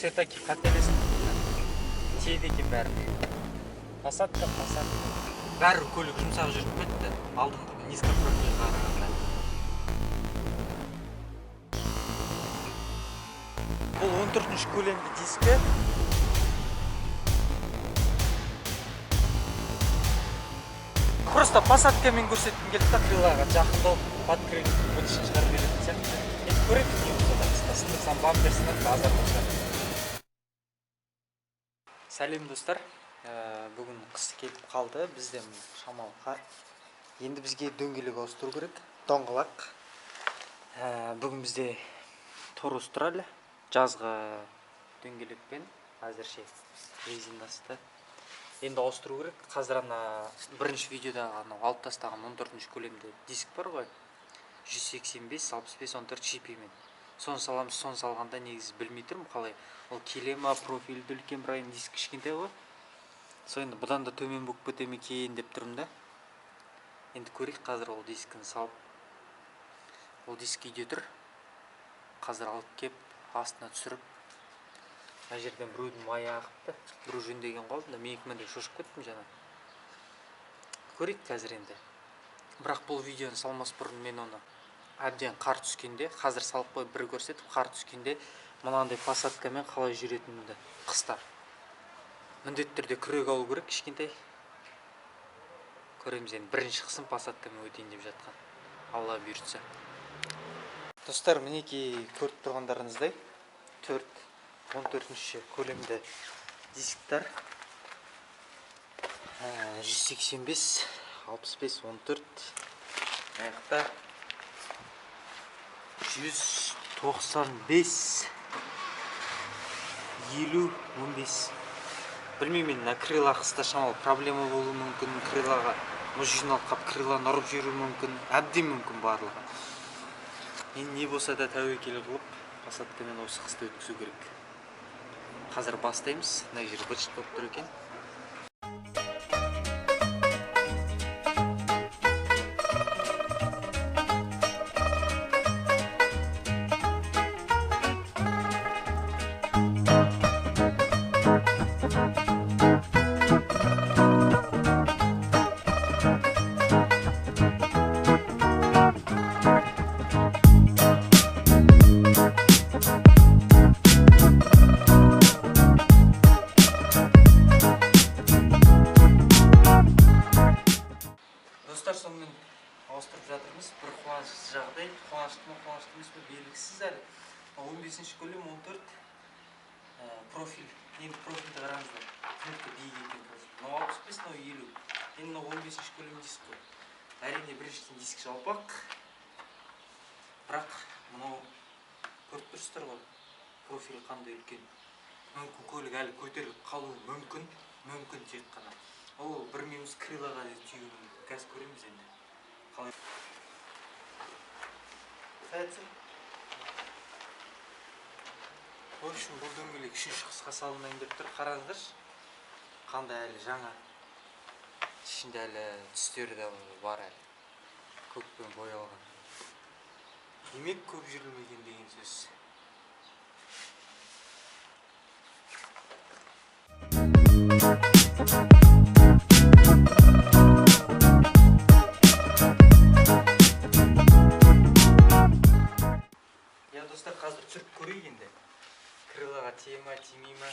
Все-таки қателестім. Тиеді екен бәрі. Посадка, посадка. Бәрі көлік жұмсақ жүріп кетті. Алдыңғы низкопрофильге қарағанда. Бұл 14-ші көлемді дискі. Просто посадкамен көрсеткім келді да, крылаға жақындау, подкрыльник бытышын шығарып беретін сияқты. Енді көрейік, не болса да, қыста сындырсам бампер сынады, азар болса. Сәлем, достар. Бүгін қыс келіп қалды, бізде шамалы қар. Енді бізге дөңгелек ауыстыру керек, доңғалақ. Бүгін бізде Торус тұр әлі, жазғы дөңгелекпен әзірше резинасы. Енді ауыстыру керек. Қазір ана бірінші видеодағы анау алып тастаған 14-ші көлемді диск бар ғой. 185, 65, 14 шипимен. Соны саламыз, соны салғанда негізі білмей тұрмын қалай. Ол келе ма, профильді үлкен, бірақ енді диск кішкентай ғой. Сол енді бұдан да төмен болып кете ме екен деп тұрмын да. Енді көрейік қазір ол дискіні салып. Ол диск үйде тұр. Қазір алып кеп, астына түсіріп. Мына жерден біреудің майы ағыпты. Біреу жөндеген ғой алдында. Менікі міне шошып кеттім жаңа. Көрейік қазір енді. Бірақ бұл видеоны салмас бұрын мен оны әбден қар түскенде, қазір салып қойып бір көрсетіп, қар түскенде мынандай посадкамен қалай жүретінімді қыста. Міндетті түрде күрек алу керек кішкентай. Көреміз енді, бірінші қысым посадкамен өтейін деп жатқан. Алла бұйыртса. Достар, мінекей көріп тұрғандарыңыздай, 14-ші көлемді дисктар. 185, 65, 14. Аяқта 195, 50, 15. Білмеймін, мына крыла қыста шамалы проблема болуы мүмкін, крылаға мұз жиналып қалып, крыланы ұрып жіберуі мүмкін, әбден мүмкін барлығы. Енді не болса да тәуекел қылып, посадкамен осы қысты өткізу керек. Қазір бастаймыз, мына жер быт-шыт болып тұр екен. Достар, сонымен ауыстырып жатырмыз. Бір қуанышты жағдай, қуанышты ма, қуанышты емес пе, белгісіз әлі. 15-ші көлем, 14, профиль. Енді профильді қараңыздар. Кімдікі биік екен профиль. Мынау 65, мынау 50. Енді мынау 15-ші көлем диск қой. Әрине, біріншіден диск жалпақ. Бірақ мынау көріп тұрсыздар ғой, профиль қандай үлкен. Мүмкін көлік әлі көтеріліп қалуы мүмкін, мүмкін тек қана. Ол бір минус крылаға да тиюі мүмкін. Қазір көреміз енді. Қалай? Сәтсің. В общем, бұл дөңгелек үшінші қысқа салынайын деп тұр. Қараңыздаршы, қандай әлі жаңа. Ішінде әлі түстері де бар әлі. Көкпен боялған. Демек көп жүрілмеген деген сөз. Я, достар, қазір түсіріп көрейік енді. Крылаға тие ма, тимей ма?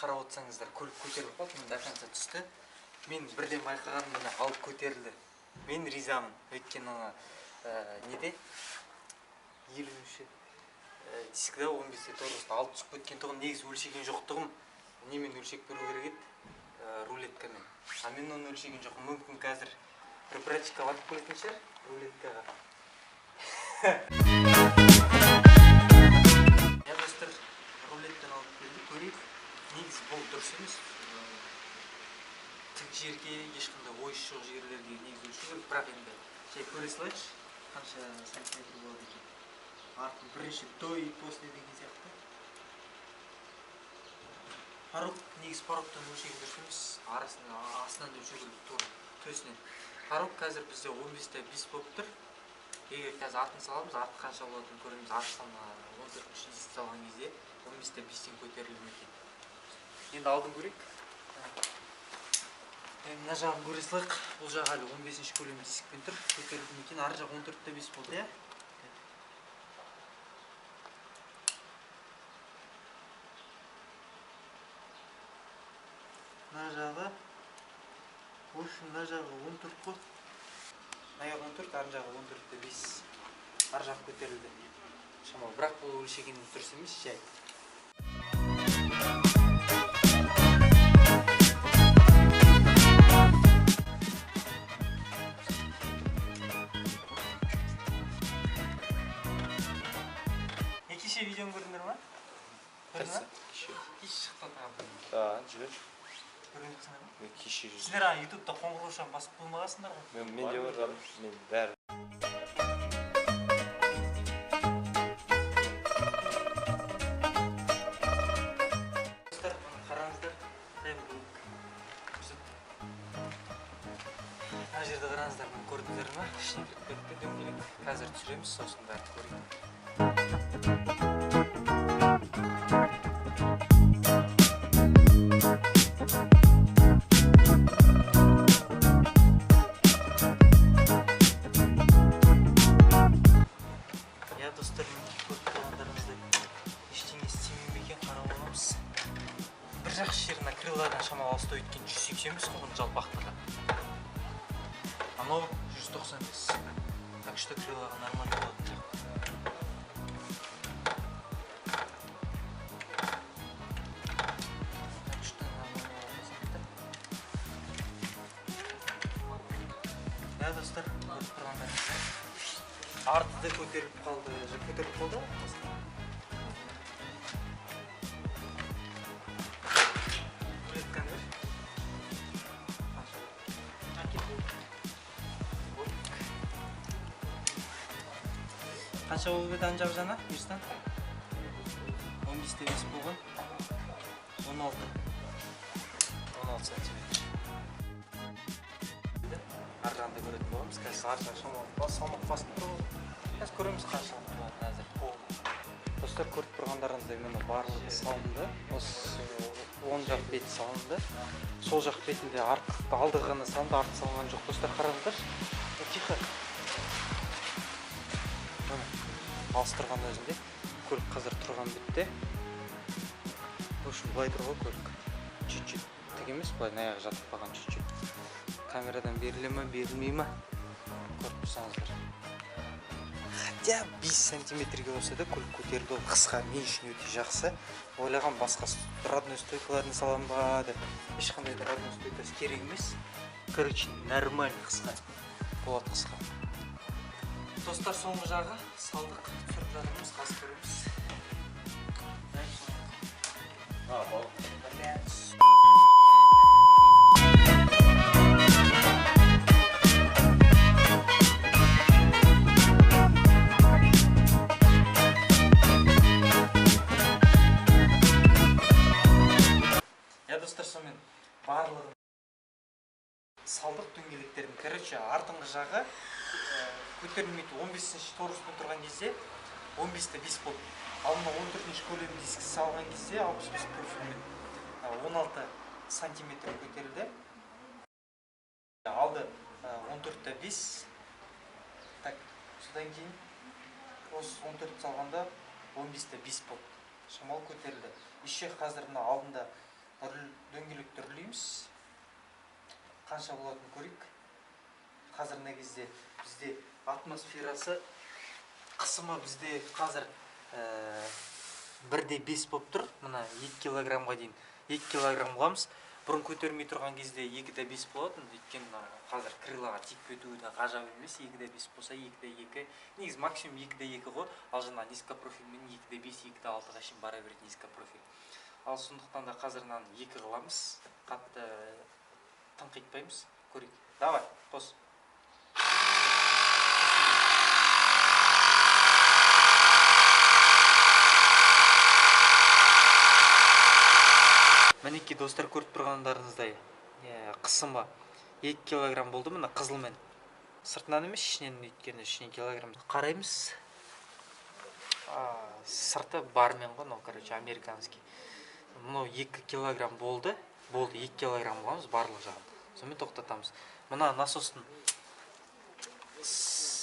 Қарап отырсаңыздар, көлік көтеріліп қалды, міне до конца түсті. Мен бірден байқағаным, міне алып көтерілді. Мен ризамын, өйткені ана неде 50-ші дискіде 15-те торғыста алып түсіп кеткен тұғын, негізі өлшеген жоқтығым. Немен өлшеп беру керек еді? Рулеткамен. А мен оны өлшеген жоқпын. Мүмкін қазір бір братчикке батып келетін шығар рулеткаға. Я, достар, рулеттен алып келді, көрейік. Негізі бұл дұрыс емес. жерге, ешқандай ойыс жоқ жерлерге негізі өлшеу керек, бірақ енді жай көре салайықшы, қанша сантиметр болады екен. Артын бірінші до и после деген сияқты. Порог, негізі порогтан өлшеген дұрыс емес, арасынан, астынан өлшеу керек, тура төсінен. Порог қазір бізде 15,5 болып тұр. Егер қазір артын саламыз, арты қанша болатынын көреміз. Арты салма 14-ші диск салған кезде 15,5-тен көтерілді ме екен. Енді алдын көрейік. Енді мына жағын көре салайық. Бұл жақ әлі 15-ші көлем дискпен тұр. Көтерілді ме екен? Ар жақ 14,5 болды, иә? Мына жағы, в общем, мына жағы 14 қой. Мына жағы 14, ар жағы 14,5. Ар жақ көтерілді. Шамалы, бірақ бұл өлшеген дұрыс емес, жай. Не, кеше видеоны көрдіңдер ма? Көрдің ба? Кеше. Кеше шықты тағы. Да, жүр. Көрген жоқсыңдар ма? Мен кеше жүрдім. Сіздер ана ютубта қоңырауша басып қоймағансыңдар ғой? Мен де барғанмын, мен бәрі. Достар, мына қараңыздар. Дәл бұл көрсет. Мына жерді қараңыздар, мына көрдіңдер ма? Ішіне кіріп кетті дөңгелек. Қазір түсіреміз, сосын бәрін көрейік. Иә, достар, мінекей көріп тұрғандарыңыздай ештеңе істемей ме екен, қарап аламыз. Бір жақсы жері мына крыладан шамалы алыстау, өйткені 185 қой бұның жалпақтығы. Анау 195. Так что крылаға нормально болатын сияқты. Так что нормально болатын сияқты. Иә, достар, көріп тұрғандарыңыздай арты да көтеріліп қалды, көтеріліп қалды ғой астына. Рулетканы бер. Қанша болып еді ана жақ жаңа, Ерстан? 15,5 болған. 16. 16 сантиметр. Ар жағында көретін боламыз. Қазір ар жақ шамалы салмақ басып тұр ғой. Қазір көреміз қаншалық болатынын әзір. Достар, көріп тұрғандарыңыздай міне барлығы салынды. Осы оң жақ беті салынды. Сол жақ бетінде алды ғана салынды, арты салынған жоқ. Достар, қараңыздаршы. Тихо. Міне, алыстырған өзінде көлік қазір тұрған бетте. В общем, былай тұр ғой көлік. Чуть-чуть тік емес, былай аяғы жатып қалған чуть-чуть. Камерадан беріле ме, берілмей ме? Көріп тұрсаңыздар. Хотя 5 сантиметрге болса да көлік көтерілді, ол қысқа мен үшін өте жақсы. Ойлаған басқа родной стойкаларын салам ба деп. Ешқандай да родной стойкасы керек емес. Короче, нормально қысқа. Болады қысқа. Достар, соңғы жағы салдық, түсіріп жатырмыз, қазір көреміз. А, бал. Иә, достар, сонымен барлығын салдық дөңгелектердің. Короче, артыңғы жағы көтерілмейді. 15-ші торыспен тұрған кезде 15,5 болды. Ал мына 14-ші көлем диск салған кезде 65 профильмен 16 сантиметр көтерілді. Алды 14,5. Так, содан кейін осы 14 салғанда 15,5 болды. Шамал көтерілді. Еще қазір мына алдында дөңгелекті үрлейміз. Қанша болатынын көрейік. Қазір мына кезде бізде атмосферасы қысымы бізде қазір 1,5 болып тұр. Мына 2 килограммға дейін 2 килограмм қыламыз. Бұрын көтермей тұрған кезде 2,5 болатын. Өйткені мына қазір крылаға тиіп кетуі де ғажап емес. 2,5 болса 2,2. Негізі максимум 2,2 ғой. Ал жаңа низкопрофильмен 2,5, 2,6-ға шейін бара береді низкопрофиль. Ал сондықтан да қазір мынаны 2 қыламыз. Қатты тым Аңқитпаймыз. Көрейік. Давай, қос. Мінекей, достар, көріп тұрғандарыңыздай, қысымы 2 килограмм болды. Мына қызылмен, сыртынан емес, ішінен, өйткені ішінен килограмм қараймыз. Сырты бармен ғой мынау, короче, американский. Мынау 2 килограмм болды. Болды, 2 килограмм қыламыз барлық жағын, сонымен тоқтатамыз. Мына насостың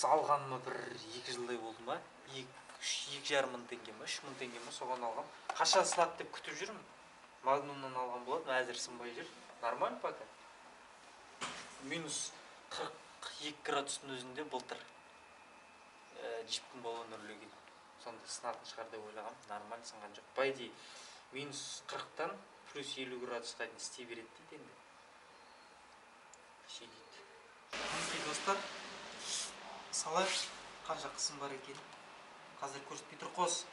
алғаныма бір 2 жылдай болды ма, 2,5 мың теңге ма, 3 мың теңге ма, соған алғам. Қашан сынады деп күтіп жүрмін. Магнумнан алған болатын, әзір сынбай жүр, нормально пока. Минус 42 градустың өзінде былтыр джиптің баллоны үрлеген, сонда сынатын шығар деп ойлағанмын. Нормально, сынған жоқ. По идее, минус 40-тан плюс 50 градусқа дейін істей береді дейді. Енді сөйдейді. Мінекей, достар, салайық. Қанша қысым бар екенін қазір көрсетпей тұр. Қос,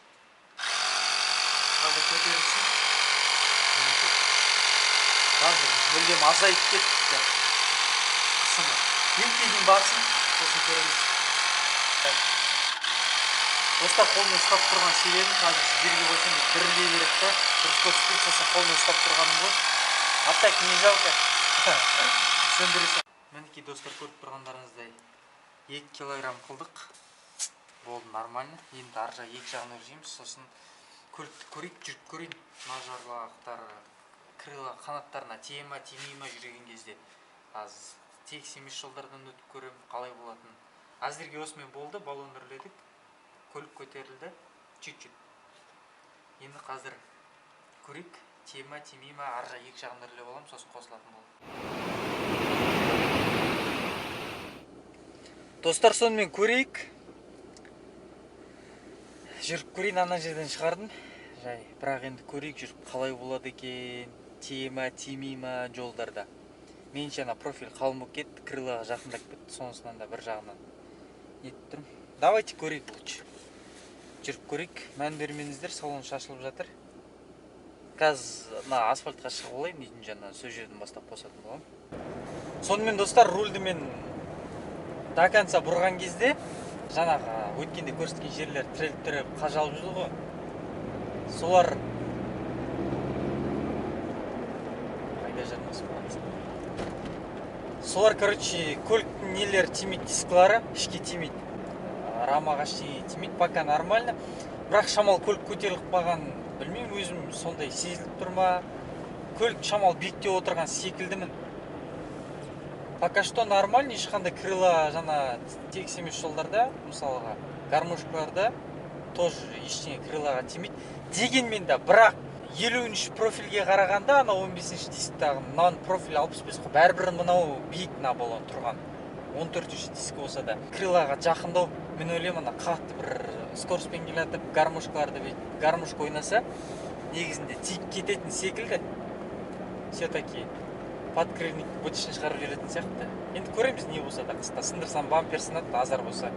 қазір көтерілсін. Мінекей, қазір мүлдем азайып кетті қысымы. 2-ге дейін барсын, сосын көреміз. Достар, қолмен ұстап тұрған себебім, қазір жерге қойсам, дірілдей береді да, дұрыс көрсетпейді. Сосын қолмен ұстап тұрғаным ғой. А так не жалко, сөндіре сал. Мінекей, достар, көріп тұрғандарыңыздай, 2 килограмм қылдық. Болды, нормально. Енді ар жақ, екі жағын өлшейміз, сосын көлікті көрейік, жүріп көрейін. Мына жарлақтары, крыло, қанаттарына тие ма, тимей ма жүрген кезде. Аз тегіс емес жолдардан өтіп көремін қалай болатынын. Әзірге осымен болды. Баллон үрледік, көлік көтерілді чуть чуть. Енді қазір көрейік, тие ма, тимей ма. Ар жақ, екі жағын үрлеп аламын, сосын қосылатын болады. Достар, сонымен көрейік, жүріп көрейін. Ана жерден шығардым жай, бірақ енді көрейік жүріп, қалай болады екен, тие ма, тимей ма жолдарда. Меніңше, ана профиль қалың болып кетті, крылоға жақындап кетті, сонысынан да бір жағынан нетіп тұрмын. Давайте көрейік, лучше жүріп көрейік. Мән бермеңіздер, салон шашылып жатыр. Қазір мына асфальтқа шығып алайын, үйдің жанынан, сол жерден бастап қосатын боламын. Сонымен, достар, рульді мен до конца бұрған кезде, жаңағы өткенде көрсеткен жерлер тіреліп тіреліп қажалып жүрді ғой, солар қайда жармасып қалады? Солар, короче, көліктің нелері тимейді, дискілары ішке тимейді, рамаға ештеңе тимейді. Пока нормально, бірақ шамалы көлік көтеріліп қалған, білмеймін, өзім сондай сезіліп тұр ма, көлік шамалы биіктеу отырған секілдімін. Пока что нормально, ешқандай крыло жаңа тегіс емес жолдарда, мысалға, гармошкаларда тоже ештеңе крылоға тимейді. Дегенмен де, бірақ 50-ші профильге қарағанда, ана 15-ші дисктағы, мынаның профилі 65 қой, бәрібір мынау биік. Мына баллон тұрған 14-ші диск болса да, крылоға жақындау. Мен ойлаймын, ана қатты бір скоростьпен келе жатып, гармошкаларды бүйтіп гармошка ойнаса, негізінде тиіп кететін секілді. Все таки подкрыльник бытышын шығарып жіберетін сияқты. Енді көреміз, не болса да. Қыста сындырсам, бампер сынады азар болса.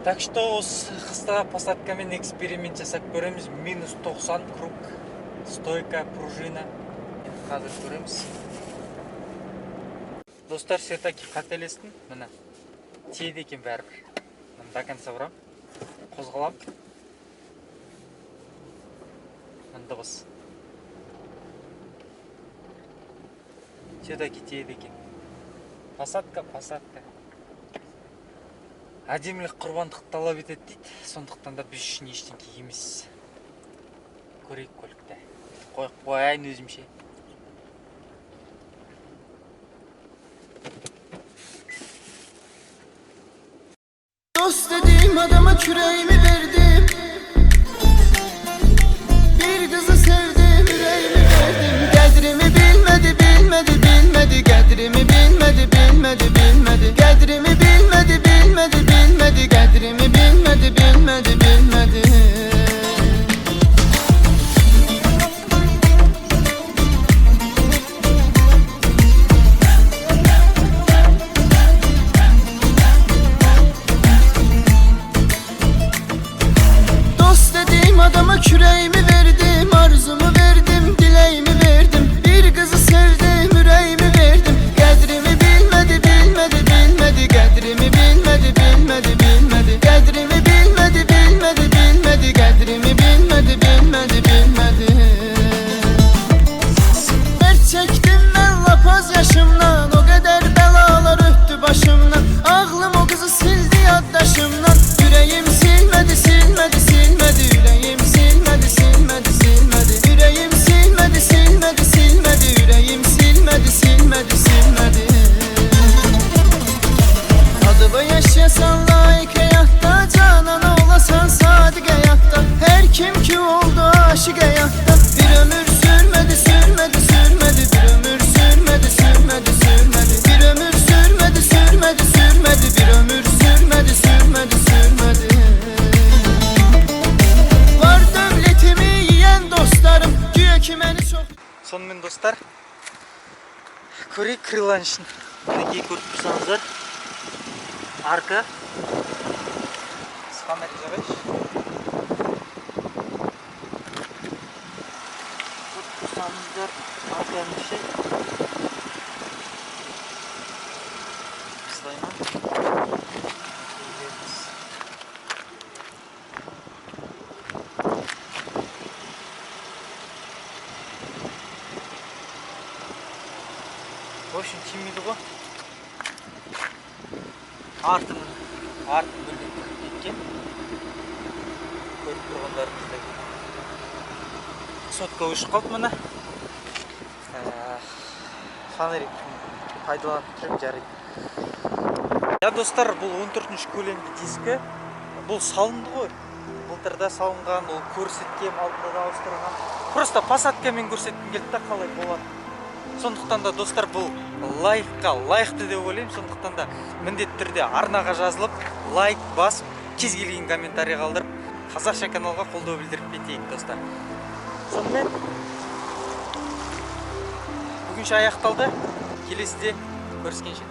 Так что осы қыста посадкамен эксперимент жасап көреміз. Минус 90 круг, стойка, пружина. Енді қазір көреміз. Достар, все таки қателестім, міне, тиеді екен бәрібір. Міне, до конца бұрамын, қозғаламын, міне, дыбыс. Все таки тиеді екен. Посадка, посадка. Әдемілік құрбандық талап етеді дейді, сондықтан да біз үшін ештеңке емес. Көрейік көлікті, қойып қояйын өзімше. Dost dediğim adama küreğimi verdim. Bir kızı sevdim, yüreğimi verdim. Qədrimi bilmedi, bilmedi, bilmedi. Qədrimi bilmedi, bilmedi, bilmedi. Qədrimi bilmedi, bilmedi, bilmedi. Qədrimi bilmedi, bilmedi, bilmedi. Göz yaşımdan. O qədər bəlalar ötdü başımdan. Ağlım o qızı sildi yaddaşımdan. Ürəyim silmədi, silmədi, silmədi. Ürəyim silmədi, silmədi, silmədi. Ürəyim silmədi, silmədi, silmədi. Ürəyim silmədi, silmədi, silmədi. Adıva yaşayasan layiq həyatda, canana olasan sadiq həyatda. Hər kim ki oldu aşiq həyatda, bir ömür sürmədi, sürmədi, sürmədi. Bir ömür sürmədi, sürmədi, sürmədi. Bir ömür sürmədi, sürmədi, sürmədi. Bir ömür sürmədi, sürmədi, sürmədi. Var dövlətimi yiyən dostlarım, güya ki məni çox Сонымен, достар, көрейік крыланың ішін. Мінекей, көріп тұрсаңыздар, арка. Фонарь жағайшы. Көріп тұрсаңыздар, арканың іші осылай ма? Келеміз. В общем, тимейді ғой. Артын, артын мүлдем кіріп кеткен, көріп тұрғандарыңыздай. Сотка өшіп қалды міне. Фонарик пайдаланып жүрмін, жарайды. Я, достар, бұл 14 көлемді дискі. Бұл салынды ғой, былтырда салынған. Ол көрсеткем, алдында да ауыстырған. Просто посадкамен көрсеткім келді да, қалай болады. Сондықтан да, достар, бұл лайкқа лайықты деп ойлаймын. Сондықтан да міндетті түрде арнаға жазылып, лайк басып, кез келген комментарий қалдырып, қазақша каналға қолдау білдіріп кетейік, достар. Сонымен, бүгінше аяқталды. Келесіде көріскенше.